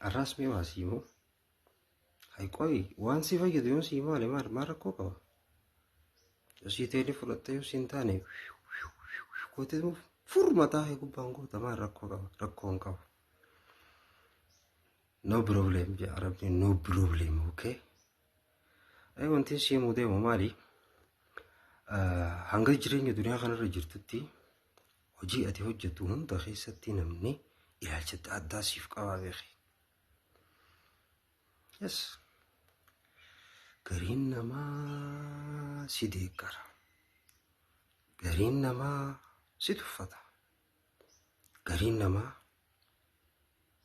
Arraas mee waa sii himu? Hay qoy waan si fayyadu yoon sii maale maal maal rakkoo qaba? Yoo sii ta'e fudhattee yoo siin taane gootee fur mataa kee gubbaan goota maal rakkoo qaba? Rakkoo hin qabu. No problem jedha Arabni, no problem, okay? Ay wanti si himuu deemu maali? Hanga jireenya duniyaa kanarra jirtutti hojii ati hojjettu hunda keessatti namni ilaalcha adda addaa siif qabaa beeki. Yes. Gariin namaa si deeggara. Gariin namaa si tuffata. Gariin namaa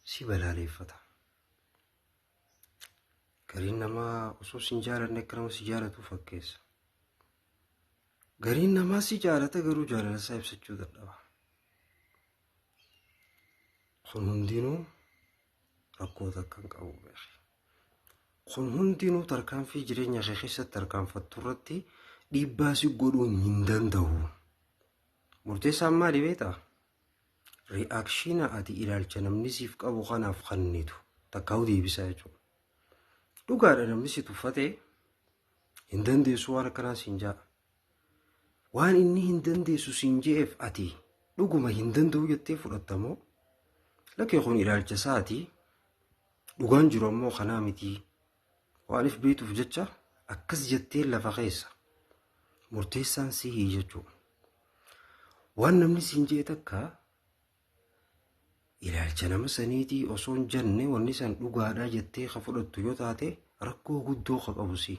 si balaaleeffata. Gariin namaa osoo si hin jaalanne akka nama si jaalatu fakkeessa. Gariin namaa si jaalata garuu jaalala isaa ibsachuu dadhaba. Kun hundinuu rakkoo takka hin qabu beeki. Kun hundinuu tarkaanfii jireenya kee keessatti tarkaanfattu irratti dhiibbaa si godhuu hin danda'u. Murteessaan maali beektaa? Reaction ati ilaalcha namni siif qabu kanaaf kennitu takkaa'u deebisaa jechuudha. Dhugaadha, namni si tuffate hin dandeessu waan akkanaa siin ja'a. Waan inni hin dandeessu siin je'eef ati dhuguma hin danda'u jettee fudhattamoo, lakkee kun ilaalcha isaati, dhugaan jiru ammoo kanaa miti, waan if beektuuf jecha akkas jettee lafa keessa? Murteessaan sihii jechuudha. Waan namni siin je'e takka ilaalcha nama saniitii osoo hin jenne wanni san dhugaadhaa jettee ka fudhattu yoo taate rakkoo guddoo ka qabu si.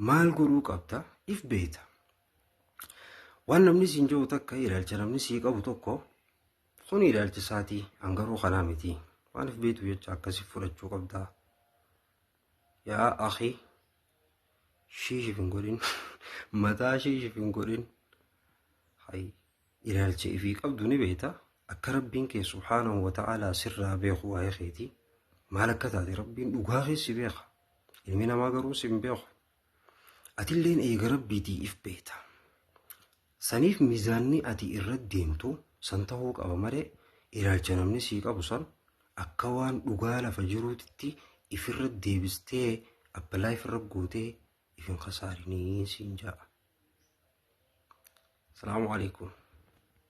Maal godhuu qabda? If beekta. Waan namni siin jiru takka, ilaalcha namni sii qabu tokko, kun ilaalcha isaatii, an garuu kanaa miti. Waan if beektu jecha akkasi fudhachuu qabda. Yaa akhi, shiishif hin godhin, mataa shiishif hin godhin. Hay ilaalcha ifii qabdu ni beekta. Akka Rabbiin kee subhaanahu wa ta'aalaa sirraa beeku waa'ee keetii maal akka taate Rabbiin dhugaa keessi beeka. Ilmi namaa garuu si hin beeku. Atilleen eega Rabbiitii if beekta. Saniif miizaanni ati irra deemtu san ta'uu qaba malee ilaalcha namni sii qabu san akka waan dhugaa lafa jiruutitti ifirra deebistee apply ifirra gootee if hin kasaarinii siin ja'a. Salaamu alaikum.